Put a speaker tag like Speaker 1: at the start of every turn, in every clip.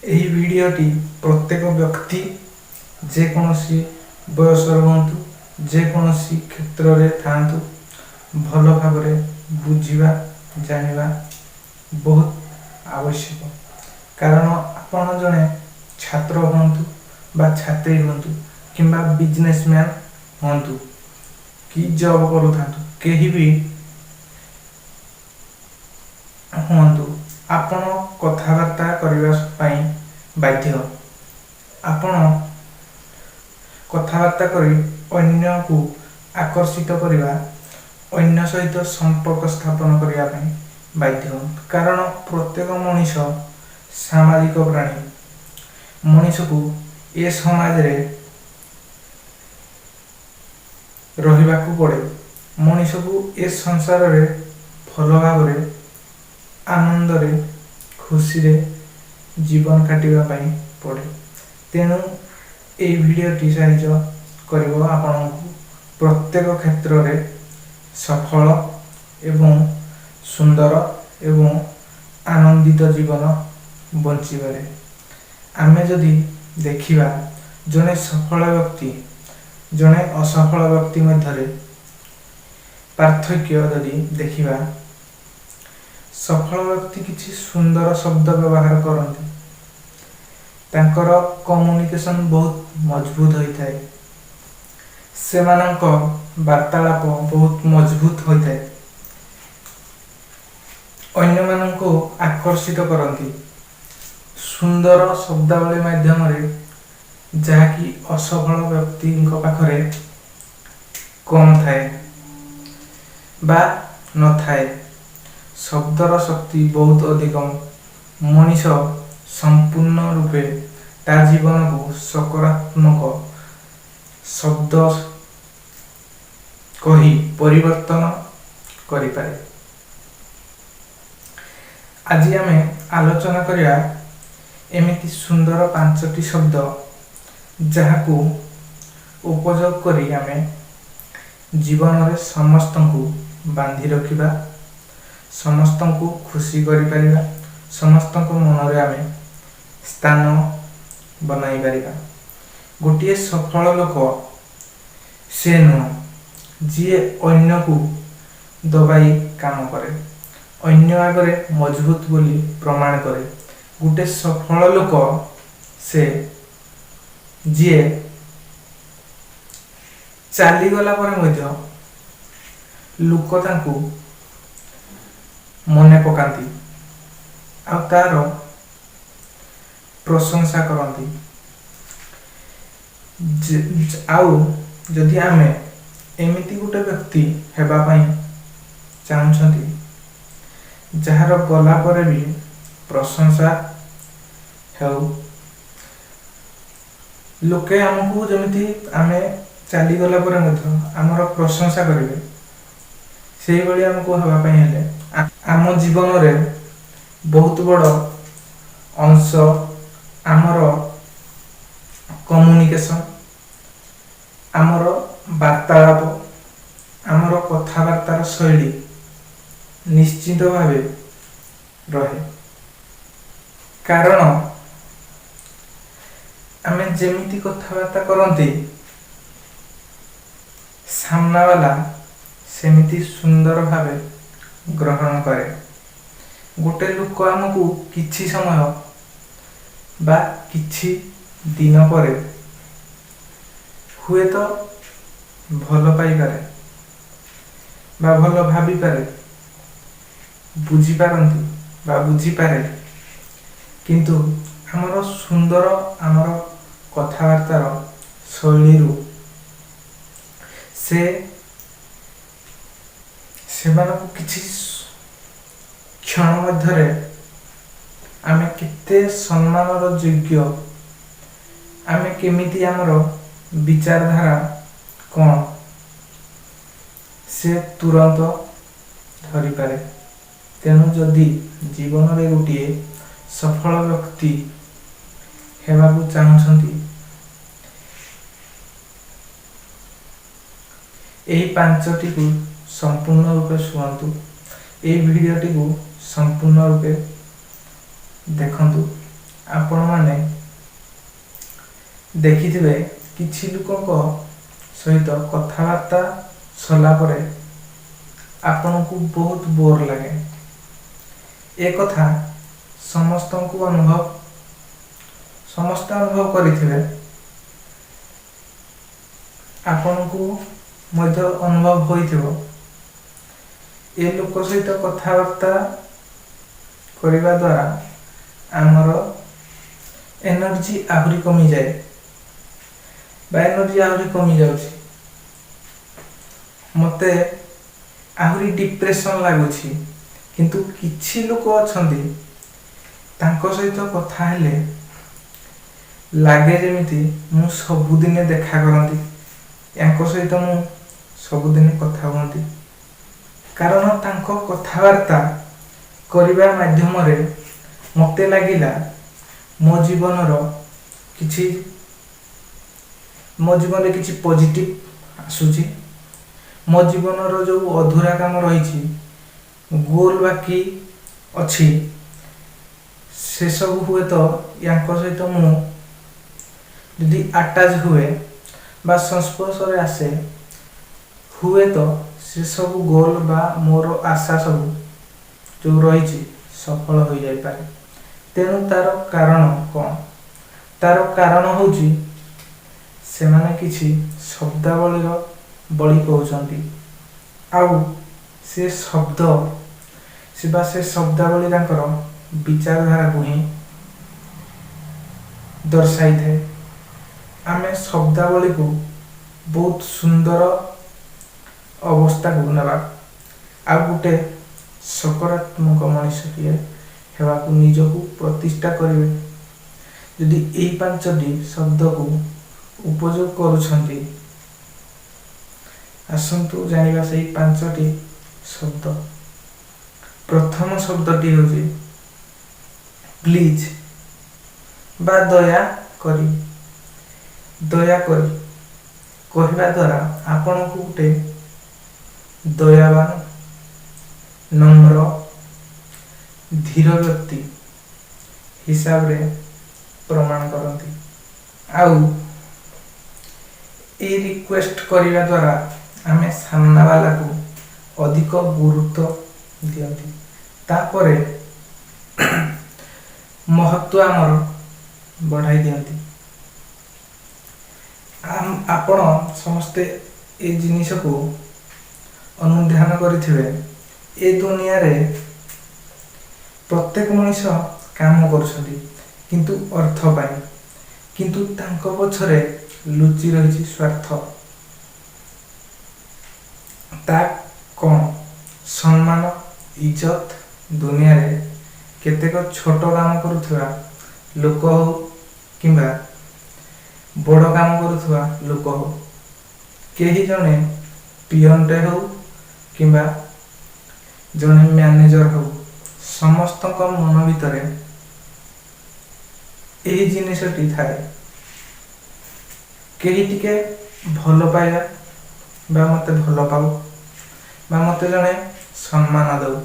Speaker 1: ଏହି ଭିଡ଼ିଓଟି ପ୍ରତ୍ୟେକ ବ୍ୟକ୍ତି, ଯେକୌଣସି ବୟସର ହୁଅନ୍ତୁ, ଯେକୌଣସି କ୍ଷେତ୍ରରେ ଥାଆନ୍ତୁ, ଭଲ ଭାବରେ ବୁଝିବା ଜାଣିବା ବହୁତ ଆବଶ୍ୟକ। କାରଣ ଆପଣ ଜଣେ ଛାତ୍ର ହୁଅନ୍ତୁ ବା ଛାତ୍ରୀ ହୁଅନ୍ତୁ କିମ୍ବା ବିଜନେସମ୍ୟାନ୍ ହୁଅନ୍ତୁ କି ଜବ୍ କରୁଥାନ୍ତୁ, କେହି ବି ହୁଅନ୍ତୁ, ଆପଣ କଥାବାର୍ତ୍ତା କରିବା ପାଇଁ ବାଧ୍ୟ। ଆପଣ କଥାବାର୍ତ୍ତା କରି ଅନ୍ୟକୁ ଆକର୍ଷିତ କରିବା, ଅନ୍ୟ ସହିତ ସମ୍ପର୍କ ସ୍ଥାପନ କରିବା ପାଇଁ ବାଧ୍ୟ। କାରଣ ପ୍ରତ୍ୟେକ ମଣିଷ ସାମାଜିକ ପ୍ରାଣୀ। ମଣିଷକୁ ଏ ସମାଜରେ ରହିବାକୁ ପଡ଼େ। ମଣିଷକୁ ଏ ସଂସାରରେ ଭଲ ଭାବରେ ଆନନ୍ଦରେ ଖୁସିରେ ଜୀବନ କାଟିବା ପାଇଁ ପଡ଼େ। ତେଣୁ ଏଇ ଭିଡ଼ିଓଟି ସାହାଯ୍ୟ କରିବ ଆପଣଙ୍କୁ ପ୍ରତ୍ୟେକ କ୍ଷେତ୍ରରେ ସଫଳ ଏବଂ ସୁନ୍ଦର ଏବଂ ଆନନ୍ଦିତ ଜୀବନ ବଞ୍ଚିବାରେ। ଆମେ ଯଦି ଦେଖିବା, ଜଣେ ସଫଳ ବ୍ୟକ୍ତି, ଜଣେ ଅସଫଳ ବ୍ୟକ୍ତି ମଧ୍ୟରେ ପାର୍ଥକ୍ୟ ଯଦି ଦେଖିବା, ସଫଳ ବ୍ୟକ୍ତି କିଛି ସୁନ୍ଦର ଶବ୍ଦ ବ୍ୟବହାର କରନ୍ତି। ତାଙ୍କର କମ୍ୟୁନିକେସନ୍ ବହୁତ ମଜବୁତ ହୋଇଥାଏ। ସେମାନଙ୍କ ବାର୍ତ୍ତାଳାପ ବହୁତ ମଜବୁତ ହୋଇଥାଏ। ଅନ୍ୟମାନଙ୍କୁ ଆକର୍ଷିତ କରନ୍ତି ସୁନ୍ଦର ଶବ୍ଦାବଳୀ ମାଧ୍ୟମରେ, ଯାହାକି ଅସଫଳ ବ୍ୟକ୍ତିଙ୍କ ପାଖରେ କମ୍ ଥାଏ ବା ନଥାଏ। ଶବ୍ଦର ଶକ୍ତି ବହୁତ ଅଧିକ। ମଣିଷ ସମ୍ପୂର୍ଣ୍ଣ ରୂପେ ତା ଜୀବନକୁ ସକାରାତ୍ମକ ଶବ୍ଦ କହି ପରିବର୍ତ୍ତନ କରିପାରେ। ଆଜି ଆମେ ଆଲୋଚନା କରିବା ଏମିତି ସୁନ୍ଦର ପାଞ୍ଚଟି ଶବ୍ଦ, ଯାହାକୁ ଉପଯୋଗ କରି ଆମେ ଜୀବନରେ ସମସ୍ତଙ୍କୁ ବାନ୍ଧି ରଖିବା, ସମସ୍ତଙ୍କୁ ଖୁସି କରିପାରିବା, ସମସ୍ତଙ୍କ ମନରେ ଆମେ ସ୍ଥାନ ବନାଇ ପାରିବା। ଗୋଟିଏ ସଫଳ ଲୋକ ସେ ନୁହଁ ଯିଏ ଅନ୍ୟକୁ ଦବାଇ କାମ କରେ, ଅନ୍ୟ ଆଗରେ ମଜବୁତ ବୋଲି ପ୍ରମାଣ କରେ। ଗୋଟେ ସଫଳ ଲୋକ ସେ ଯିଏ ଚାଲିଗଲା ପରେ ମଧ୍ୟ ଲୋକ ତାଙ୍କୁ ମନେ ପକାନ୍ତି ଆଉ ତାର ପ୍ରଶଂସା କରନ୍ତି। ଆଉ ଯଦି ଆମେ ଏମିତି ଗୋଟେ ବ୍ୟକ୍ତି ହେବା ପାଇଁ ଚାହୁଁଛନ୍ତି, ଯାହାର ଗଲା ପରେ ବି ପ୍ରଶଂସା ହେଉ, ଲୋକେ ଆମକୁ ଯେମିତି ଆମେ ଚାଲିଗଲା ପରେ ମଧ୍ୟ ଆମର ପ୍ରଶଂସା କରିବେ, ସେଇଭଳି ଆମକୁ ହେବା ପାଇଁ ହେଲେ ଆମ ଜୀବନରେ ବହୁତ ବଡ଼ ଅଂଶ ଆମର କମ୍ୟୁନିକେସନ୍, ଆମର ବାର୍ତ୍ତାଳାପ, ଆମର କଥାବାର୍ତ୍ତାର ଶୈଳୀ ନିଶ୍ଚିତ ଭାବେ ରହେ। କାରଣ ଆମେ ଯେମିତି କଥାବାର୍ତ୍ତା କରନ୍ତି, ସାମ୍ନାବାଲା ସେମିତି ସୁନ୍ଦର ଭାବେ ଗ୍ରହଣ କରେ। ଗୋଟେ ଲୋକ ଆମକୁ କିଛି ସମୟ ବା କିଛି ଦିନ ପରେ ହୁଏତ ଭଲ ପାଇପାରେ ବା ଭଲ ଭାବିପାରେ, ବୁଝିପାରନ୍ତି ବା ବୁଝିପାରେ, କିନ୍ତୁ ଆମର ସୁନ୍ଦର ଆମର କଥାବାର୍ତ୍ତାର ଶୈଳୀରୁ ସେ ସେମାନଙ୍କୁ କିଛି କ୍ଷଣ ମଧ୍ୟରେ ଆମେ କେତେ ସମ୍ମାନର ଯୋଗ୍ୟ, ଆମେ କେମିତି, ଆମର ବିଚାରଧାରା କ'ଣ, ସେ ତୁରନ୍ତ ଧରିପାରେ। ତେଣୁ ଯଦି ଜୀବନରେ ଗୋଟିଏ ସଫଳ ବ୍ୟକ୍ତି ହେବାକୁ ଚାହୁଁଛନ୍ତି, ଏହି ପାଞ୍ଚଟିକୁ ସମ୍ପୂର୍ଣ୍ଣ ରୂପେ ଶୁଣନ୍ତୁ, ଏହି ଭିଡ଼ିଓଟିକୁ ସମ୍ପୂର୍ଣ୍ଣ ରୂପେ ଦେଖନ୍ତୁ। ଆପଣମାନେ ଦେଖିଥିବେ, କିଛି ଲୋକଙ୍କ ସହିତ କଥାବାର୍ତ୍ତା ସରିଲା ପରେ ଆପଣଙ୍କୁ ବହୁତ ବୋର୍ ଲାଗେ। ଏ କଥା ସମସ୍ତଙ୍କୁ ଅନୁଭବ, ସମସ୍ତେ ଅନୁଭବ କରିଥିବେ। ଆପଣଙ୍କୁ ମଧ୍ୟ ଅନୁଭବ ହୋଇଥିବ, ଏ ଲୋକ ସହିତ କଥାବାର୍ତ୍ତା କରିବା ଦ୍ୱାରା ଆମର ଏନର୍ଜି ଆହୁରି କମିଯାଏ ବା ଏନର୍ଜି ଆହୁରି କମିଯାଉଛି, ମୋତେ ଆହୁରି ଡିପ୍ରେସନ୍ ଲାଗୁଛି। କିନ୍ତୁ କିଛି ଲୋକ ଅଛନ୍ତି, ତାଙ୍କ ସହିତ କଥା ହେଲେ ଲାଗେ ଯେମିତି ମୁଁ ସବୁଦିନେ ଦେଖା କରନ୍ତି, ୟାଙ୍କ ସହିତ ମୁଁ ସବୁଦିନେ କଥା ହୁଅନ୍ତି। କାରଣ ତାଙ୍କ କଥାବାର୍ତ୍ତା କରିବା ମାଧ୍ୟମରେ ମୋତେ ଲାଗିଲା ମୋ ଜୀବନର କିଛି, ମୋ ଜୀବନରେ କିଛି ପଜିଟିଭ୍ ଆସୁଛି। ମୋ ଜୀବନର ଯେଉଁ ଅଧୁରା କାମ ରହିଛି, ଗୋଲ୍ ବାକି ଅଛି, ସେସବୁ ହୁଏତ ୟାଙ୍କ ସହିତ ମୁଁ ଯଦି ଆଟାଚ୍ ହୁଏ ବା ସଂସ୍ପର୍ଶରେ ଆସେ, ହୁଏତ ସେସବୁ ଗୋଲ୍ ବା ମୋର ଆଶା ସବୁ ଯେଉଁ ରହିଛି ସଫଳ ହୋଇଯାଇପାରେ। ତେଣୁ ତାର କାରଣ କ'ଣ? ତାର କାରଣ ହେଉଛି ସେମାନେ କିଛି ଶବ୍ଦାବଳୀର ବଳି କହୁଛନ୍ତି, ଆଉ ସେ ଶବ୍ଦ ସେ ବା ସେ ଶବ୍ଦାବଳୀ ତାଙ୍କର ବିଚାରଧାରାକୁ ହିଁ ଦର୍ଶାଇଥାଏ। ଆମେ ଶବ୍ଦାବଳୀକୁ ବହୁତ ସୁନ୍ଦର ଅବସ୍ଥାକୁ ନେବା ଆଉ ଗୋଟେ ସକାରାତ୍ମକ ମଣିଷଟିଏ ହେବାକୁ ନିଜକୁ ପ୍ରତିଷ୍ଠା କରିବେ, ଯଦି ଏଇ ପାଞ୍ଚଟି ଶବ୍ଦକୁ ଉପଯୋଗ କରୁଛନ୍ତି। ଆସନ୍ତୁ ଜାଣିବା ସେଇ ପାଞ୍ଚଟି ଶବ୍ଦ। ପ୍ରଥମ ଶବ୍ଦଟି ହେଉଛି ପ୍ଲିଜ୍ ବା ଦୟା କରି। ଦୟାକରି କହିବା ଦ୍ୱାରା ଆପଣଙ୍କୁ ଗୋଟେ ଦୟାବାନ, ନମ୍ର, ଧୀର ବ୍ୟକ୍ତି ହିସାବରେ ପ୍ରମାଣ କରନ୍ତି। ଆଉ ଏଇ ରିକ୍ୱେଷ୍ଟ କରିବା ଦ୍ୱାରା ଆମେ ସାମ୍ନାବାଲାକୁ ଅଧିକ ଗୁରୁତ୍ୱ ଦିଅନ୍ତି, ତାପରେ ମହତ୍ଵ ଆମର ବଢ଼ାଇ ଦିଅନ୍ତି। ଆପଣ ସମସ୍ତେ ଏ ଜିନିଷକୁ ଅନୁଧ୍ୟାନ କରିଥିବେ, ଏ ଦୁନିଆରେ ପ୍ରତ୍ୟେକ ମଣିଷ କାମ କରୁଛନ୍ତି, କିନ୍ତୁ ଅର୍ଥ ପାଇଁ। କିନ୍ତୁ ତାଙ୍କ ପଛରେ ଲୁଚି ରହିଛି ସ୍ୱାର୍ଥ। ତା କ'ଣ? ସମ୍ମାନ, ଇଜ୍ଜତ। ଦୁନିଆରେ କେତେକ ଛୋଟ କାମ କରୁଥିବା ଲୋକ ହଉ କିମ୍ବା ବଡ଼ କାମ କରୁଥିବା ଲୋକ ହଉ, କେହି ଜଣେ ପିଅନଟେ ହଉ କିମ୍ବା ଜଣେ ମ୍ୟାନେଜର ହଉ, ସମସ୍ତଙ୍କ ମନ ଭିତରେ ଏହି ଜିନିଷଟି ଥାଏ, କେହି ଟିକେ ଭଲ ପାଇବା ବା ମୋତେ ଭଲ ପାଉ ବା ମୋତେ ଜଣେ ସମ୍ମାନ ଦଉ।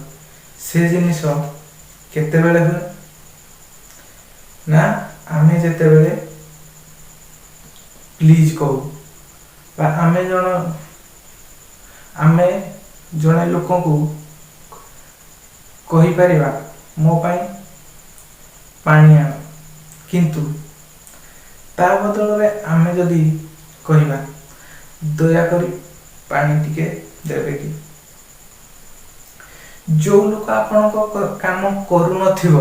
Speaker 1: ସେ ଜିନିଷ କେତେବେଳେ ହୁଏ ନା ଆମେ ଯେତେବେଳେ ପ୍ଲିଜ୍ କହୁ ବା ଆମେ ଜଣେ ଲୋକଙ୍କୁ କହିପାରିବା, ମୋ ପାଇଁ ପାଣି ଆଣ। କିନ୍ତୁ ତା ବଦଳରେ ଆମେ ଯଦି କହିବା, ଦୟାକରି ପାଣି ଟିକେ ଦେବେ କି? ଯୋଉ ଲୋକ ଆପଣଙ୍କ କାମ କରୁନଥିବ,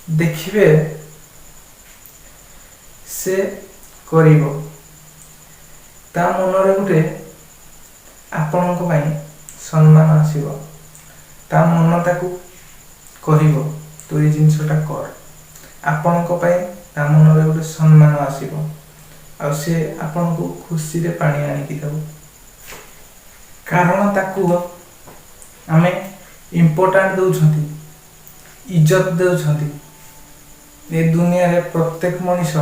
Speaker 1: ଦେଖିବେ ସେ କରିବ। ତା ମନରେ ଗୋଟେ ଆପଣଙ୍କ ପାଇଁ ସମ୍ମାନ ଆସିବ। ତା ମନ ତାକୁ କହିବ, ତୁ ଏଇ ଜିନିଷଟା କର। ଆପଣଙ୍କ ପାଇଁ ତା ମନରେ ଗୋଟେ ସମ୍ମାନ ଆସିବ ଆଉ ସେ ଆପଣଙ୍କୁ ଖୁସିରେ ପାଣି ଆଣିକି ଦେବ, କାରଣ ତାକୁ ଆମେ ଇମ୍ପୋର୍ଟାଣ୍ଟ ଦେଉଛନ୍ତି, ଇଜ୍ଜତ ଦେଉଛନ୍ତି। ଏ ଦୁନିଆରେ ପ୍ରତ୍ୟେକ ମଣିଷ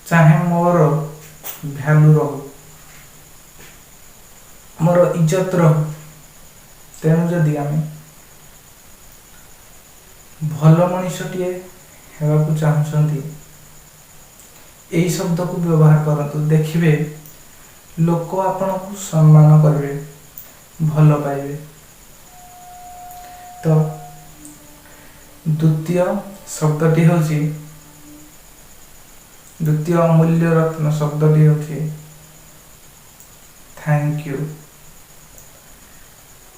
Speaker 1: ଚାହେଁ ମୋର ଭ୍ୟାଲୁ ରହୁ, ମୋର ଇଜ୍ଜତ ରହୁ। ତେଣୁ ଯଦି ଆମେ ଭଲ ମଣିଷଟିଏ ହେବାକୁ ଚାହୁଁଛନ୍ତି, ଏଇ ଶବ୍ଦକୁ ବ୍ୟବହାର କରନ୍ତୁ। ଦେଖିବେ, ଲୋକ ଆପଣଙ୍କୁ ସମ୍ମାନ କରିବେ, ଭଲ ପାଇବେ। ତ ଦ୍ୱିତୀୟ ଶବ୍ଦଟି ହେଉଛି, ଦ୍ୱିତୀୟ ଅମୂଲ୍ୟ ରତ୍ନ ଶବ୍ଦଟି ହେଉଛି thank you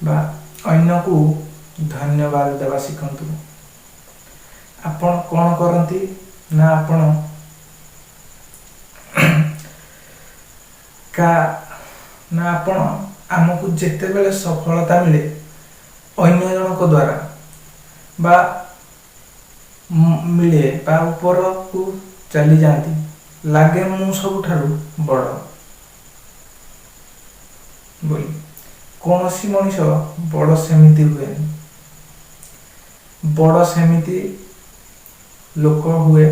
Speaker 1: ବା ଅନ୍ୟକୁ ଧନ୍ୟବାଦ ଦେବା ଶିଖନ୍ତୁ। ଆପଣ କ'ଣ କରନ୍ତି ନା ଆପଣ କା ନା ଆପଣ ଆମକୁ ଯେତେବେଳେ ସଫଳତା ମିଳେ ଅନ୍ୟ ଜଣଙ୍କ ଦ୍ୱାରା ବା ମିଳେ ବା ଉପରକୁ ଚାଲିଯାଆନ୍ତି, ଲାଗେ ମୁଁ ସବୁଠାରୁ ବଡ଼ ବୋଲି। କୌଣସି ମଣିଷ ବଡ଼ ସେମିତି ହୁଏନି। ବଡ଼ ସେମିତି ଲୋକ ହୁଏ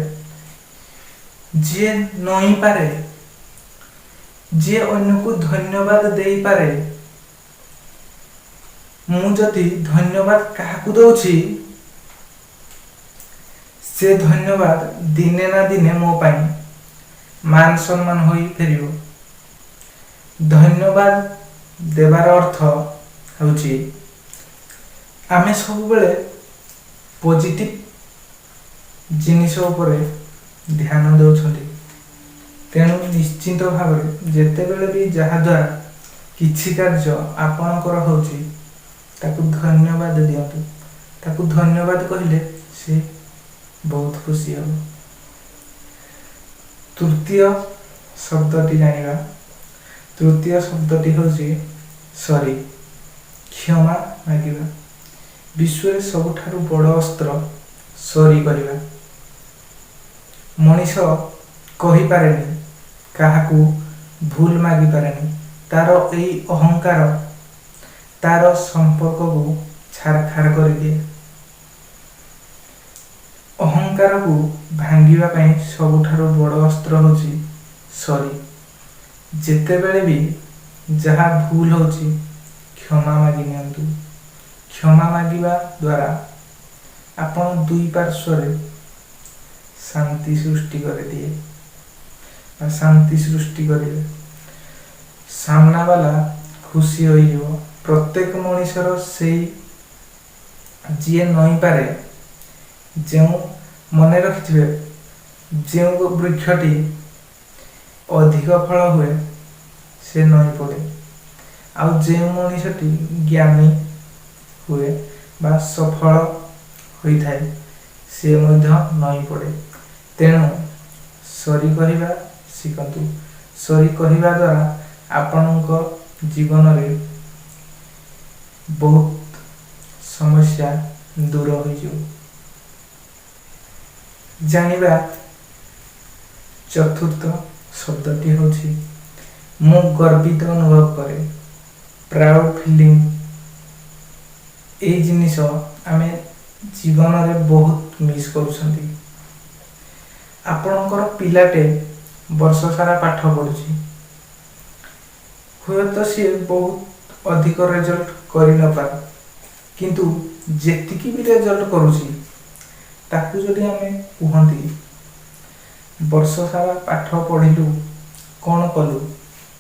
Speaker 1: ଯିଏ ନଇଁପାରେ, ଯିଏ ଅନ୍ୟକୁ ଧନ୍ୟବାଦ ଦେଇପାରେ। ମୁଁ ଯଦି ଧନ୍ୟବାଦ କାହାକୁ ଦଉଛି, ସେ ଧନ୍ୟବାଦ ଦିନେ ନା ଦିନେ ମୋ ପାଇଁ ମାନ ସମ୍ମାନ ହୋଇ ଫେରିବ। ଧନ୍ୟବାଦ ଦେବାର ଅର୍ଥ ହେଉଛି ଆମେ ସବୁବେଳେ ପଜିଟିଭ ଜିନିଷ ଉପରେ ଧ୍ୟାନ ଦେଉଛନ୍ତି। ତେଣୁ ନିଶ୍ଚିନ୍ତ ଭାବରେ ଯେତେବେଳେ ବି ଯାହାଦ୍ୱାରା କିଛି କାର୍ଯ୍ୟ ଆପଣଙ୍କର ହେଉଛି, ତାକୁ ଧନ୍ୟବାଦ ଦିଅନ୍ତୁ। ତାକୁ ଧନ୍ୟବାଦ କହିଲେ ସେ ବହୁତ ଖୁସି ହେବ। ତୃତୀୟ ଶବ୍ଦଟି ଜାଣିବା। ତୃତୀୟ ଶବ୍ଦଟି ହେଉଛି ସରି, କ୍ଷମା ମାଗିବା। ବିଶ୍ୱରେ ସବୁଠାରୁ ବଡ଼ ଅସ୍ତ୍ର ସରି କହିବା। ମଣିଷ କହିପାରେନି, କାହାକୁ ଭୁଲ ମାଗିପାରେନି। ତାର ଏଇ ଅହଙ୍କାର ତାର ସମ୍ପର୍କକୁ ଛାରଖାର କରିଦିଏ। ଅହଙ୍କାରକୁ ଭାଙ୍ଗିବା ପାଇଁ ସବୁଠାରୁ ବଡ଼ ଅସ୍ତ୍ର ହେଉଛି ସରି। ଯେତେବେଳେ ବି ଯାହା ଭୁଲ ହେଉଛି, କ୍ଷମା ମାଗି ନିଅନ୍ତୁ। କ୍ଷମା ମାଗିବା ଦ୍ୱାରା ଆପଣ ଦୁଇ ପାର୍ଶ୍ୱରେ ଶାନ୍ତି ସୃଷ୍ଟି କରିଦିଏ ବା ଶାନ୍ତି ସୃଷ୍ଟି କରିବେ। ସାମ୍ନାବାଲା ଖୁସି ହୋଇଯିବ। ପ୍ରତ୍ୟେକ ମଣିଷର ସେଇ ଯିଏ ନଇଁପାରେ, ଯେଉଁ ମନେ ରଖିଥିବେ, ଯେଉଁ ବୃକ୍ଷଟି ଅଧିକ ଫଳ ହୁଏ ସେ ନଇଁ ପଡ଼େ, ଆଉ ଯେଉଁ ମଣିଷଟି ଜ୍ଞାନୀ ହୁଏ ବା ସଫଳ ହୋଇଥାଏ, ସେ ମଧ୍ୟ ନଇଁ ପଡ଼େ। ତେଣୁ ସରି କହିବା ଶିଖନ୍ତୁ। ସରି କହିବା ଦ୍ୱାରା ଆପଣଙ୍କ ଜୀବନରେ ବହୁତ ସମସ୍ୟା ଦୂର ହୋଇଯିବ। ଜାଣିବା ଚତୁର୍ଥ ଶବ୍ଦଟି ହେଉଛି ମୁଁ ଗର୍ବିତ ଅନୁଭବ କରେ, ପ୍ରାଉଡ ଫିଲିଂ। ଏଇ ଜିନିଷ ଆମେ ଜୀବନରେ ବହୁତ ମିସ୍ କରୁଛନ୍ତି। ଆପଣଙ୍କର ପିଲାଟେ ବର୍ଷ ସାରା ପାଠ ପଢ଼ୁଛି। ହୁଏତ ସିଏ ବହୁତ ଅଧିକ ରେଜଲ୍ଟ କରିନପାରେ, କିନ୍ତୁ ଯେତିକି ବି ରେଜଲ୍ଟ କରୁଛି, ତାକୁ ଯଦି ଆମେ କୁହନ୍ତି, ବର୍ଷ ସାରା ପାଠ ପଢ଼ିଲୁ, କ'ଣ କଲୁ,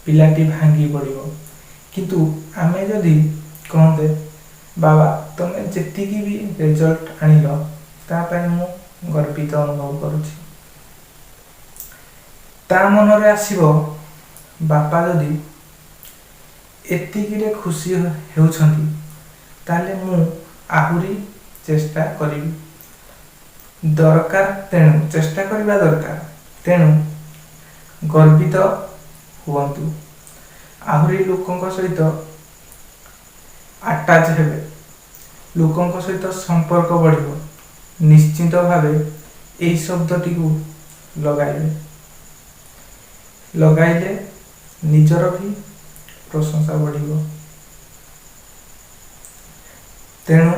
Speaker 1: ପିଲାଟି ଭାଙ୍ଗି ପଡ଼ିବ। କିନ୍ତୁ ଆମେ ଯଦି କହନ୍ତେ, ବାବା, ତମେ ଯେତିକି ବି ରେଜଲ୍ଟ ଆଣିଲ, ତା ପାଇଁ ମୁଁ ଗର୍ବିତ ଅନୁଭବ କରୁଛି, ତା ମନରେ ଆସିବ, ବାପା ଯଦି ଏତିକିରେ ଖୁସି ହେଉଛନ୍ତି, ତାହେଲେ ମୁଁ ଆହୁରି ଚେଷ୍ଟା କରିବି ଦରକାର। ତେଣୁ ଚେଷ୍ଟା କରିବା ଦରକାର। ତେଣୁ ଗର୍ବିତ ହୁଅନ୍ତୁ, ଆହୁରି ଲୋକଙ୍କ ସହିତ ଆଟାଚ୍ ହେବେ, ଲୋକଙ୍କ ସହିତ ସମ୍ପର୍କ ବଢ଼ିବ। ନିଶ୍ଚିନ୍ତ ଭାବେ ଏଇ ଶବ୍ଦଟିକୁ ଲଗାଇବେ। ଲଗାଇଲେ ନିଜର ବି ପ୍ରଶଂସା ବଢ଼ିବ। ତେଣୁ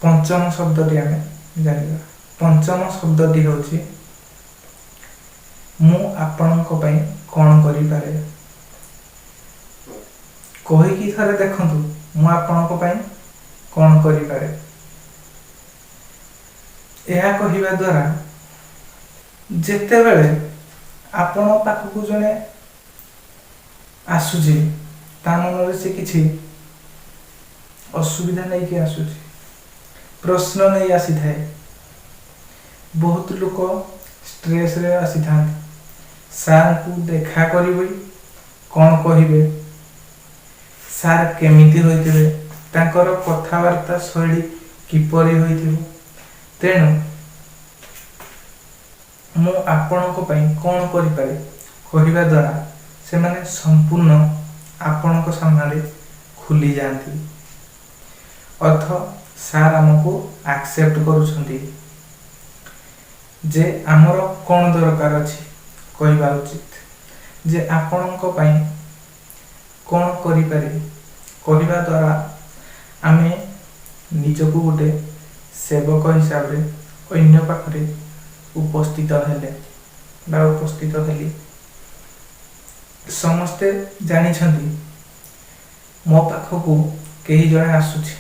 Speaker 1: ପଞ୍ଚମ ଶବ୍ଦଟି ଆମେ ଜାଣିବା। ପଞ୍ଚମ ଶବ୍ଦଟି ହେଉଛି ମୁଁ ଆପଣଙ୍କ ପାଇଁ କ'ଣ କରିପାରେ। କହିକି ଥରେ ଦେଖନ୍ତୁ, ମୁଁ ଆପଣଙ୍କ ପାଇଁ କ'ଣ କରିପାରେ। ଏହା କହିବା ଦ୍ୱାରା, ଯେତେବେଳେ ଆପଣ ପାଖକୁ ଜଣେ ଆସୁଛି, ତା ମନରେ ସେ କିଛି ଅସୁବିଧା ନେଇକି ଆସୁଛି, ପ୍ରଶ୍ନ ନେଇ ଆସିଥାଏ। ବହୁତ ଲୋକ ଷ୍ଟ୍ରେସ୍ରେ ଆସିଥାନ୍ତି, ସାର୍ଙ୍କୁ ଦେଖା କରିବି, କ'ଣ କହିବେ, ସାର୍ କେମିତି ହୋଇଥିବେ, ତାଙ୍କର କଥାବାର୍ତ୍ତା ଶୈଳୀ କିପରି ହୋଇଥିବ, ତେଣୁ ମୁଁ ଆପଣଙ୍କ ପାଇଁ କ'ଣ କରିପାରେ କହିବା ଦ୍ୱାରା ସେମାନେ ସମ୍ପୂର୍ଣ୍ଣ ଆପଣଙ୍କ ସାମ୍ନାରେ ଖୁଲି ଯାଆନ୍ତି। ଅର୍ଥ ସାର୍ ଆମକୁ ଆକ୍ସେପ୍ଟ କରୁଛନ୍ତି ଯେ ଆମର କ'ଣ ଦରକାର ଅଛି। କହିବା ଉଚିତ ଯେ ଆପଣଙ୍କ ପାଇଁ କ'ଣ କରିପାରିବି କହିବା ଦ୍ୱାରା ଆମେ ନିଜକୁ ଗୋଟେ ସେବକ ହିସାବରେ ଅନ୍ୟ ପାଖରେ ଉପସ୍ଥିତ ହେଲେ ବା ଉପସ୍ଥିତ ହେଲି। ସମସ୍ତେ ଜାଣିଛନ୍ତି, ମୋ ପାଖକୁ କେହି ଜଣେ ଆସୁଛି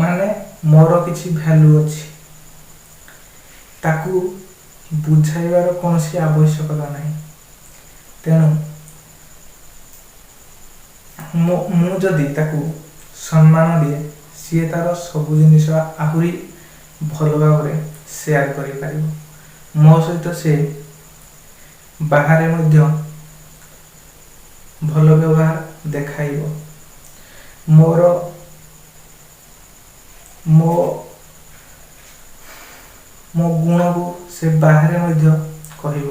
Speaker 1: ମାନେ ମୋର କିଛି ଭ୍ୟାଲୁ ଅଛି। ତାକୁ ବୁଝାଇବାର କୌଣସି ଆବଶ୍ୟକତା ନାହିଁ। ତେଣୁ ମୁଁ ଯଦି ତାକୁ ସମ୍ମାନ ଦିଏ, ସିଏ ତାର ସବୁ ଜିନିଷ ଆହୁରି ଭଲ ଭାବରେ ସେୟାର କରିପାରିବ ମୋ ସହିତ। ସେ ବାହାରେ ମଧ୍ୟ ଭଲ ବ୍ୟବହାର ଦେଖାଇବ। ମୋର ମୋ ମୋ ଗୁଣକୁ ସେ ବାହାରେ ମଧ୍ୟ କହିବ।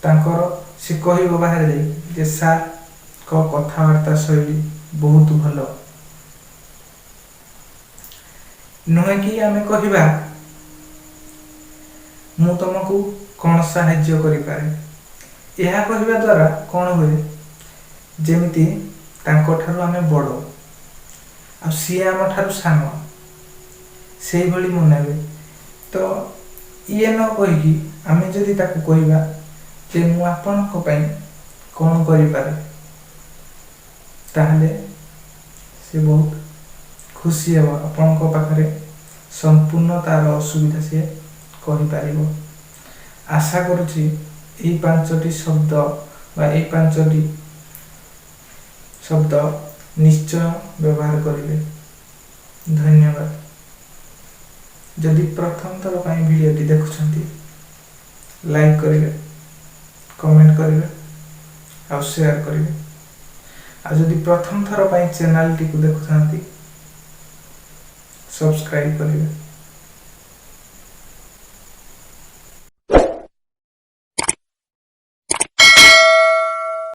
Speaker 1: ତାଙ୍କର ସେ କହିବ ବାହାରେ ଯାଇକି ଯେ ସାର୍ଙ୍କ କଥାବାର୍ତ୍ତା ଶୈଳୀ ବହୁତ ଭଲ। ନୁହେଁ କି ଆମେ କହିବା, ମୁଁ ତମକୁ କ'ଣ ସାହାଯ୍ୟ କରିପାରେ? ଏହା କହିବା ଦ୍ୱାରା କ'ଣ ହୁଏ, ଯେମିତି ତାଙ୍କଠାରୁ ଆମେ ବଡ଼ ଆଉ ସିଏ ଆମଠାରୁ ସାନ, ସେଇଭଳି ମନେ ହୁଏ। ତ ଇଏ ନ କହିକି ଆମେ ଯଦି ତାକୁ କହିବା ଯେ ମୁଁ ଆପଣଙ୍କ ପାଇଁ କ'ଣ କରିପାରେ, ତାହେଲେ ସେ ବହୁତ ଖୁସି ହେବ। ଆପଣଙ୍କ ପାଖରେ ସମ୍ପୂର୍ଣ୍ଣ ତାର ଅସୁବିଧା ସିଏ କହିପାରିବ। ଆଶା କରୁଛି ଏଇ ପାଞ୍ଚଟି ଶବ୍ଦ ବା ଏଇ ପାଞ୍ଚଟି ଶବ୍ଦ ନିଶ୍ଚୟ ବ୍ୟବହାର କରିବେ। ଧନ୍ୟବାଦ। ଯଦି ପ୍ରଥମ ଥର ପାଇଁ ଭିଡ଼ିଓଟି ଦେଖୁଛନ୍ତି, ଲାଇକ୍ କରିବେ, କମେଣ୍ଟ କରିବେ ଆଉ ସେୟାର କରିବେ। ଆଉ ଯଦି ପ୍ରଥମ ଥର ପାଇଁ ଚ୍ୟାନେଲଟିକୁ ଦେଖୁଥାନ୍ତି, ସବସ୍କ୍ରାଇବ୍ କରିବେ।